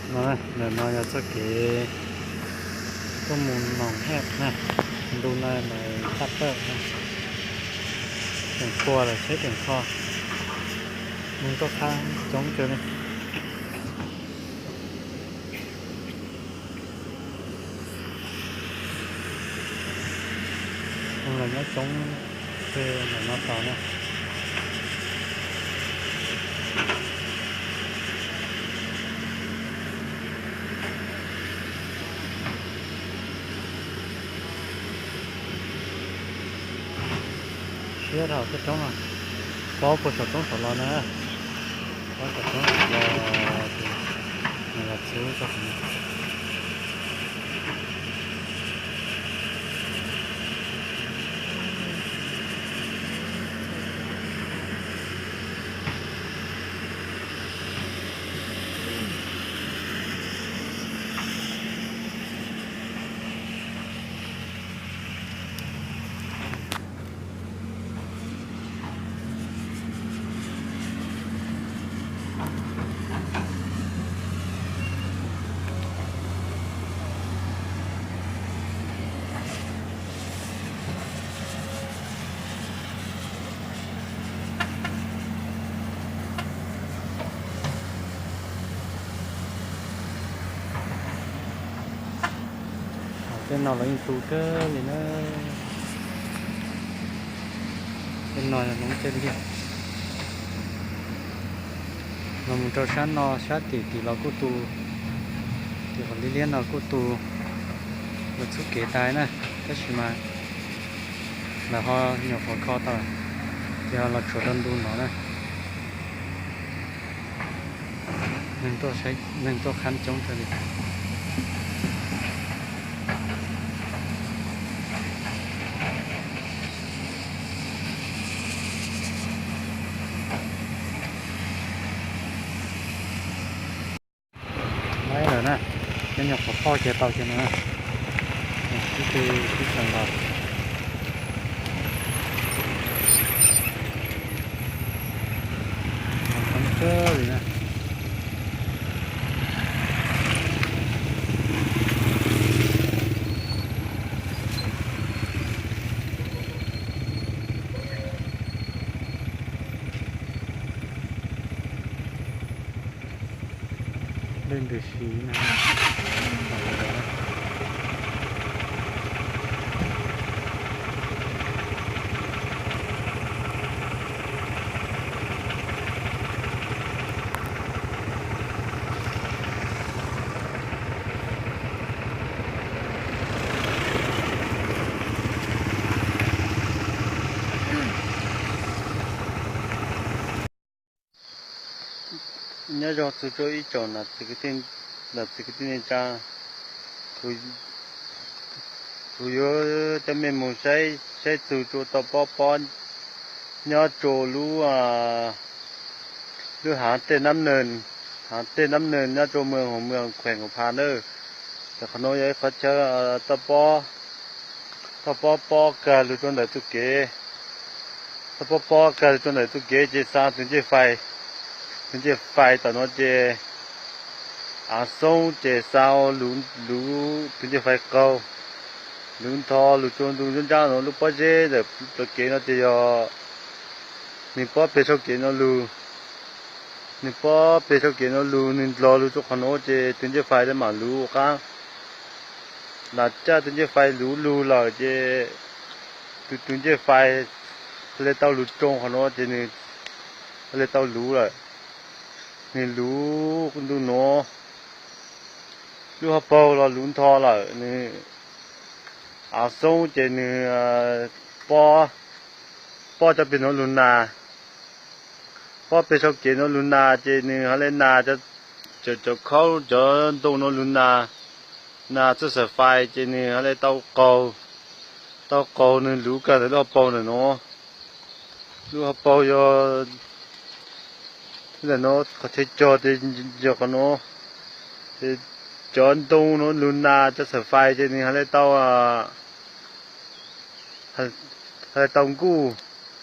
No, ntawm no yog txoj kev tuaj mus Noom Hej na, ntu no mas tshaj plaws na, tseem pua lawm tsheb tseem kho, neeg tuaj qab coob kawg li. Neeg los nyob coob kawg ntawm no tos na. Siab dhau toj roob no, pob puag saum roob saum los na, pob saum roob saum los, los txhub tso. Tej no los yeej tu kawg li na. Tej no yog noob tej liaj. Los mus rau sab no sab tim tim los kuj tu, tim qhov liab liab no kuj tu, los txhub kev tas na, tab sis mas lawv ho nyuam qhuav kho tau, ces ho los tshuav rau ntu no na. Neeg tuaj qab coob kawg li. Lawm na, nyob nyuam qhuav phoj kiag tau kiag no, sib tw sib txheem los. Coob kawg li na. Dej ntws si na. Nyob zoo txug rua ib tsoom nam txiv kwv tij neej tsaa, kuv yuav coj mej moog saib txug rua tau pob pob nyob rua lub, lub haav tej nab neeg, haav tej nab neeg nyob rua moos Hoos Mws, kheem Hoos Pha nawb. Ces qhov nuav yog ib qhov chaw toj pob, toj pob pob kag lug rua ntawm txuj kev, toj pob pob kag lug rua ntawm txuj kev ces xa tug ncej fais, tug ncej fais tom nuav ces av xoob ces xa luv, luv tug ncej fais qaug, luv ntho lug rua ntu nruab nrab nuav lub pob zeb ntawm plawv kev no ces yog nwg pob peg sau kev nuav lug, nwg pob peg sau kev nuav lug, nwg ndlog lug rua qhov nuav ces tug ncej fais le maam luv ua qaab. Lam caj tug ncej fais luv lug lawm ces tug, tug ncej fais le tau lug rua qhov nuav ces nwg le tau luv lawm. Nwg luv ntu nuav, lub hauv paug los luv ntho lawm, nwg av xoob ces nwg pob, pob cov peg nuav lug nas, pob peg sau kev nuav lug nas ces nwg ho le nas cov, cov khaub cov ntoo nuav lug nas, nas txuj xaim fais ces nwg ho le tau qaug, tau qaug nwg luv kag ntawm lub hauv paug ntawm nuav. Lub hauv paug yog ntawm nuav, qhov chaw cog ces yog qhov nuav, ces cov ntoo nuav lug nas cov xaim fais ces nwg ho le tau, ho le tau nkuj,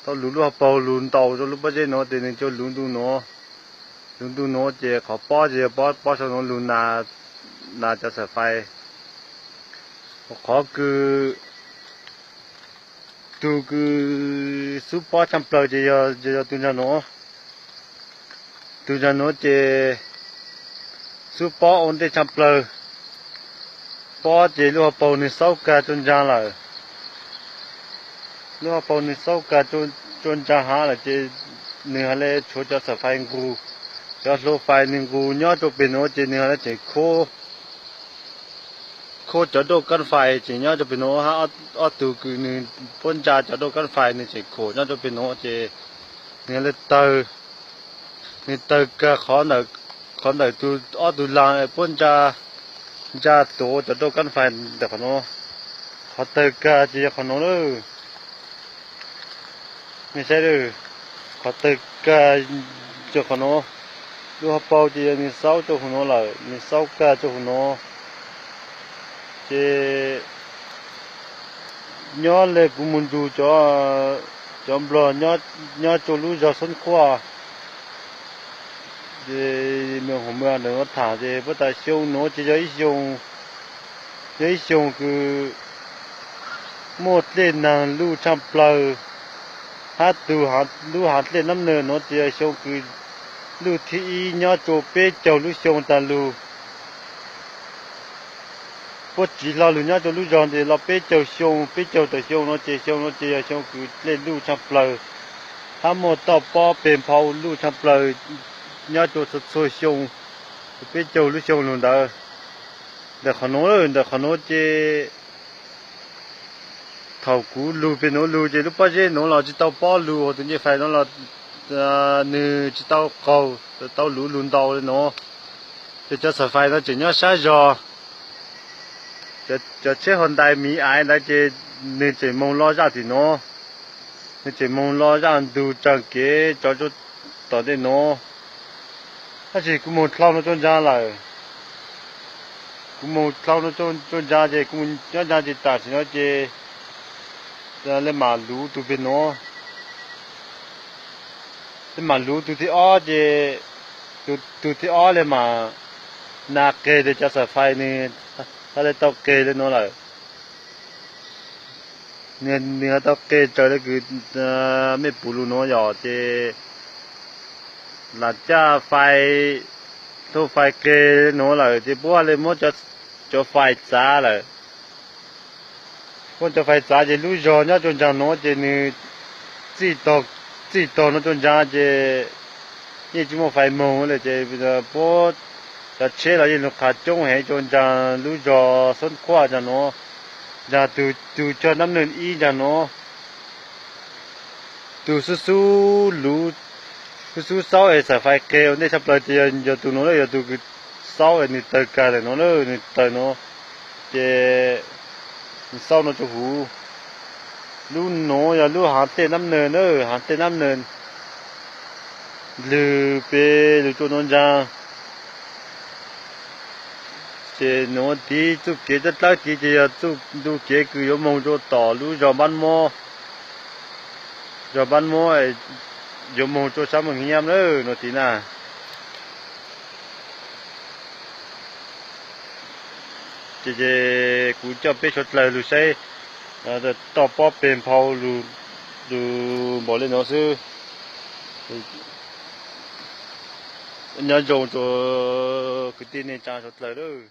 tau luv lub hauv paug lug ntaus rua lub pob zeb nuav ces nwg coj luv ntu nuav. Lug ntu nuav ces qhov pob ces yog pob, pob sau nuav lug nas, nas cov xaim fais. Qhov kws, tug kws xub pob tshaaj plawg ces yog, yog tug nraag nuav. Tug nraag nuav ces xub pob ua ntej tshaaj plawg. Pob ces lub hauv paug nwg xaub kag tsua ntsaag lawm. Lub hauv paug nwg xaub kag tsua ntsaag haav lawm ces nwg has le tshuav cov xaim fais nqus, cov hlua fais nwg nqus nyob tsua peg nuav ces nwg has le tseem khob cov dauj kaab fais tseem nyob tsua peg nuav hab. Ob tug kws nwg puab ntsa cov dauj kaab fais nwg tseem khob nyob tsua peg nuav ces nwg has le tawg, nwg tawg kag qhov ntawm tug, ob tug laag puab ntsa, ntsa tuav cov dauj kaab fais ntawm qhov nuav. Qhov tawg kag ces yog qhov nuav lawm. Nej saib, qhov tawg kag yog qhov nuav. Lub hauv paug ces yog nwg xaub tsua huv nuav lawm, nwg xaub kag tsua huv nuav. Ces nyob le kuv moog nrug cov, cov nplog nyob tsua lub zog Xoob Khuaj, ces moog hu moog ntawm nuav thaam ces puab tas xyoo nuav ces yog ib xyoo, yog ib xyoo kws muaj dlej naag luj tshaaj plawg, hab tug lub haav dlej nab nwg nuav ces yog xyoo kws luj thib ib nyob tsua peb caug lub xyoo taag lug. Puab tsiv hlo lug nyob tsua lub zog ntawd los peb caug xyoo, peb caug tawm xyoo nuav ces xyoo nuav ces yog xyoo kws dlej luj tshaaj plawg, hab muaj toj pob peg nphau luj tshaaj plawg nyob tsua txhua txhua xyoo, peb caug lub xyoo lug ntawd. Ntawm qhov nuav, ntawm qhov nuav ces thaum kuv lug peg nuav lug ces lub pob zeb nuav los tsi tau pob lug, tus ncej fais nuav los nwg tsi tau qaug, tau luv lug ntau le nuav. Ces cov xaim fais nuav tseem nyob sab zog. Cov tsheb Hyundai Miv Aiv ntawd ces nwg tseem moog loj zaj tim nuav, nwg tseem moog loj zaj ntug tsaag kev tso tom ntej nuav. Tab sis kuv moog dlhau nuav tsua ntsaag lawm, kuv moog dlhau nuav tsua ntsaag ces kuv moog nyob ntsaag ces tam sim nuav ces le maam luv tug peg nuav, le maam luv tug thib ob ces, tug thib ob le maam nas qeg le cov xaim fais nwg has le tau qeg le nuav lawm. Nwg has tau qeg raws le kws mej pum lug nuav yog ces lam caj fais, tug fais qeg le nuav lawm ces puab has le muab cov fais txav lawm. Muab cov fais txav ces lub zog nyob tsua ntsaag nuav ces nwg txij tog nuav tsua ntsaag ces yeej tsi muaj fais moog le ces puab cov tsheb los yeej lug qha coob heev tsua ntsaag lub zog Xoob Khuaj ntsaag nuav, ntsaag tug cog nab nwg ib ntsaag nuav. Tug xub xub luv, xub xub xaub es xaim fais qeg ua ntej tshaj plawg ces yog tug nuav, yog tug kws xaub es nwg tawg kag lawm nuav, nwg tawg nuav ces xaub nuav tsua huv. Lub nuav yog lub haav dlej nab nwg na, haav dlej nab nwg lug peg lug tsua nuav ntsaag. Ces nuav tiv txuj kev dlawb dlawb tiv ces yog txuj ntu kev kws yuav moog tsua tom lub zog Npab Muab, zog Npab Muab yuav moog tsua sab Moos Nyiam na nuav tiv na. Ces, ces kuv coj peb suav dlawg lug saib toj pob peg nphau lug npaum le nuav xwb. Nyob zoo rua kwv tij neej tsaa suav dlawg lawm.